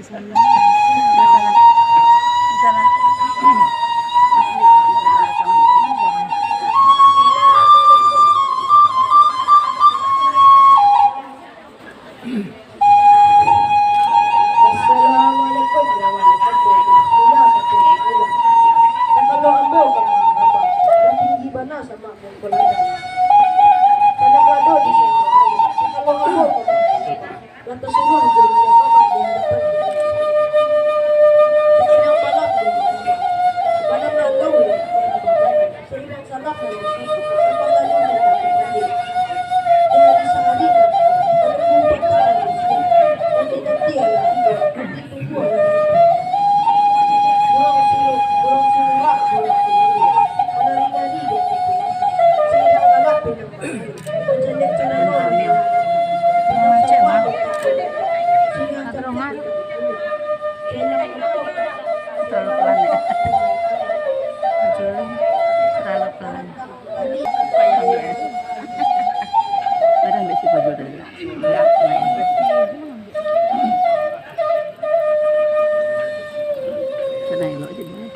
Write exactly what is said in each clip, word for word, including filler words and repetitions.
Assalamualaikum warahmatullahi wabarakatuh. Takalo ambo ka mangamba, lah tinggi bana samak mangko ladang. Tanam lado di Sungai Raya. Takalo ambo ka mangamba, lah tasuruah jo minyak mamak di hadapan. Sairang balap jo mangamba, balap lado di hadapan. Sairang salah lalu satu, salah lalu satu. Dari sahari, malam pun patah lalu siang. Nanti-nanti alah tiba, nanti tunggu alah tiba. Burung siruk, burung siruk, burung siruk. Menari-nari di atas pinang. Sairang galak pinang batarik. Mancaliak carano. Pinang sawah. Singa cantik. Terlalu pelan, ya. Terlalu pelan. Kadang dek si Fajro tadi. Tenang, elok aja dia.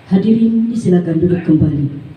Hadirin, disilakan duduk kembali.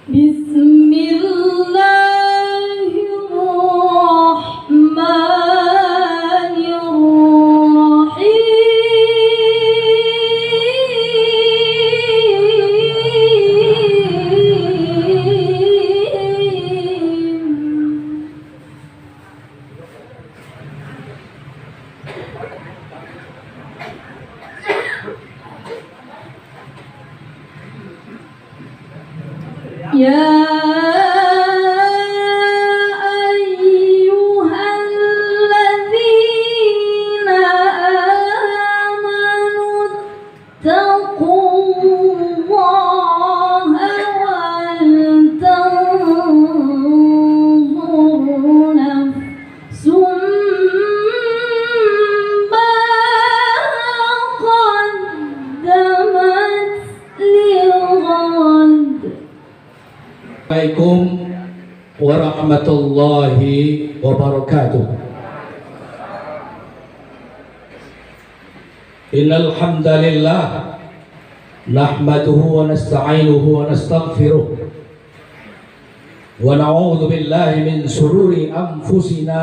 Bismillahirrahmanirrahim. يا أيها الذين آمنوا اتقوا الله ولتنظر نفس ما قدمت لغد. Assalamualaikum warahmatullahi wabarakatuh. Innal hamdalillah, nahmaduhu wa nasta'inuhu wa nastaghfiruh. Wa na'udzu billahi min syururi anfusina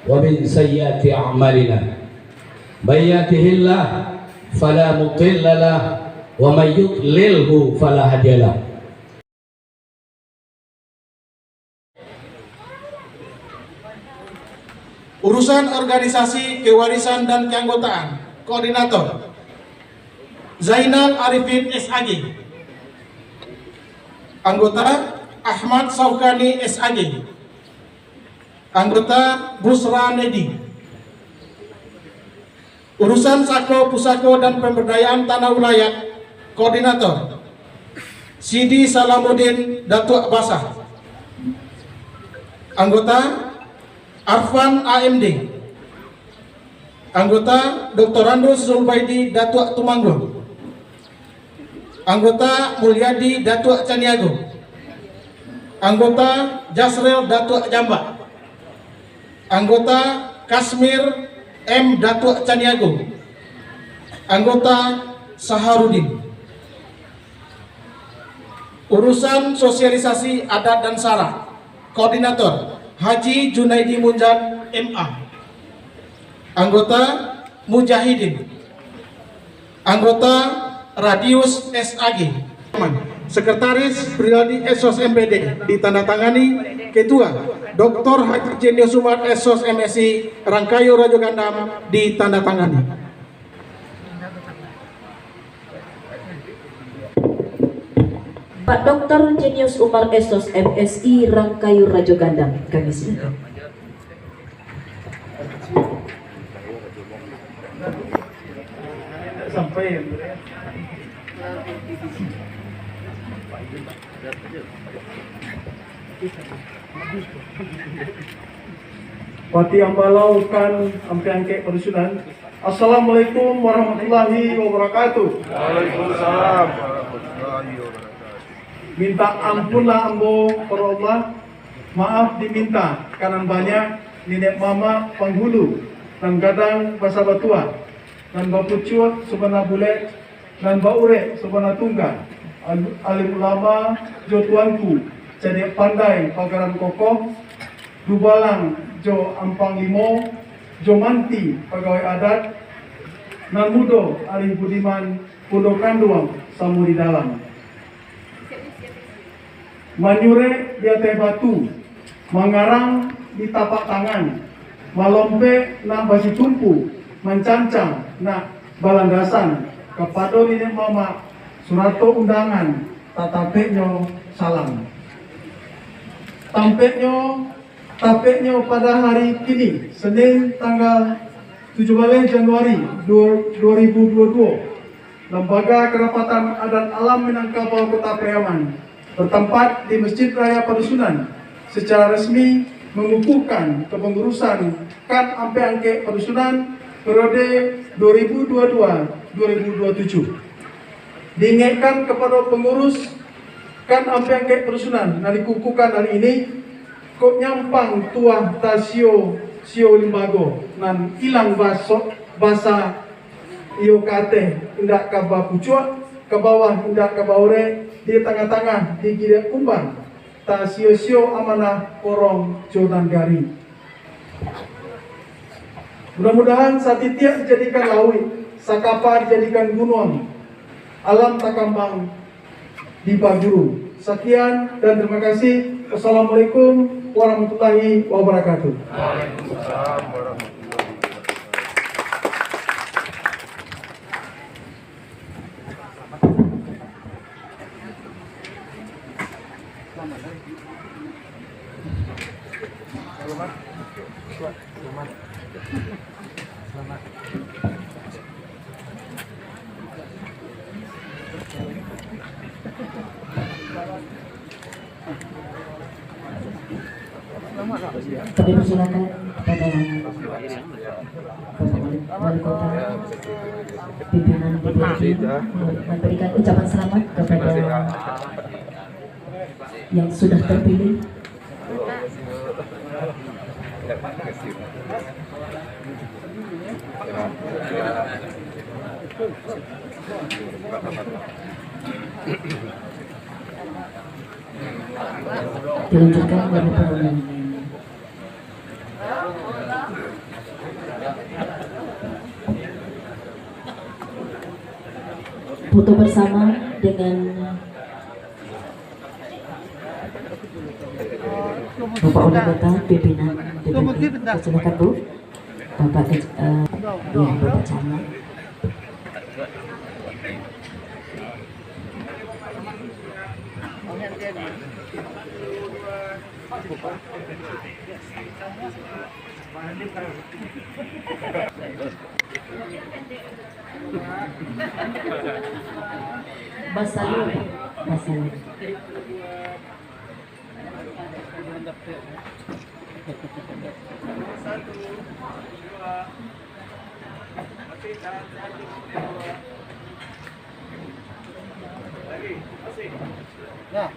wa min sayyiati a'malina. May yahdihillah fala mudhillalah, wa may yudlilhu fala hadiyalah. Urusan organisasi, kewarisan, dan keanggotaan, koordinator, Zainal Arifin, S A G. Anggota, Ahmad Saukani, S A G. Anggota, Busra Nedi. Urusan sako pusako dan pemberdayaan tanah wilayah, koordinator, Sidi Salamuddin Datuak Basah. Anggota, Arfan, A M D. Anggota, Doktorandus Zulbaidi Datuak Tumanggung. Anggota, Mulyadi Datuak Caniago. Anggota, Jasril Datuak Jambak. Anggota, Kasmir M Datuak Caniago. Anggota, Saharudin. Urusan sosialisasi adat dan sara, koordinator, Haji Junaidi Munjad, M A. Anggota, Mujahidin. Anggota, Radius, S A G. Sekretaris Pribadi, Esos, M P D, ditandatangani. Ketua, Doktor Haji Jenius Umar, Esos, M Si, Rangkayo Rajo Gandam, ditandatangani. Pak Doktor Jenius Umar, Esos, M Si, Rangkayo Rajo Gandam, kami silakan. Pati Ambalau kan Ampek Angkek Padusunan. Assalamualaikum warahmatullahi wabarakatuh. Waalaikumsalam warahmatullahi wabarakatuh. Minta ampunlah ambo pado Allah, maaf diminta ka nan banyak, niniak mamak panghulu, nan gadang basa batua, nan bapucuak sabana bulek, nan baurek sabana tungga, al-, alim ulama jo tuanku, cadiak pandai pagaran kokoh, dubalang jo ampang limo, jo manti pagawai adat, nan mudo alih budiman, kudo kanduang samo di dalam. Manyurek di ateh batu, mangarang di tapak tangan, malompek nak basitumpu, mancancang nak balandasan, kapado niniak mamak surato undangan, tatapeknyo salam. Tampeknyo, tapeknyo pada hari kini, Senin tanggal tujuh baleh Januari dua, dua ribu dua puluh dua, Lembaga Kerapatan Adat Alam Minangkabau Kota Pariaman, bertempat di Masjid Raya Padusunan, secara resmi mengukuhkan kepengurusan Kan Ampek Angkek Padusunan periode dua ribu dua dua, dua ribu dua tujuh. Diingaikkan kepada pengurus Kan Ampek Angkek Padusunan nan dikukuhkan hari ini, kok nyampang tuah tasio-sio limbago nan ilang baso-, basa iyo ka ateh indak ka bapucuak, ka bawah indak ka baurek, di tangah-tangah digiriak kumbang, tasio-sio amanah korong jo nan garik. Mudah-mudahan satitiak dijadikan lauik, sakapa dijadikan gunuang, alam takambang di Paguru. Sakian dan terima kasih. Wassalamualaikum warahmatullahi wabarakatuh. Kami persilakan kepada Bapak Wali, Wali Kota, pimpinan D P R D memberikan ucapan selamat kepada yang sudah terpilih. Dilanjutkan dari pengundian. Foto bersama dengan Bapak Wali Kota, pimpinan D P D. Silakan, Bu. Bapak Kec-, eh, ya, Bapak Camat. Basalu, basalu. Nah.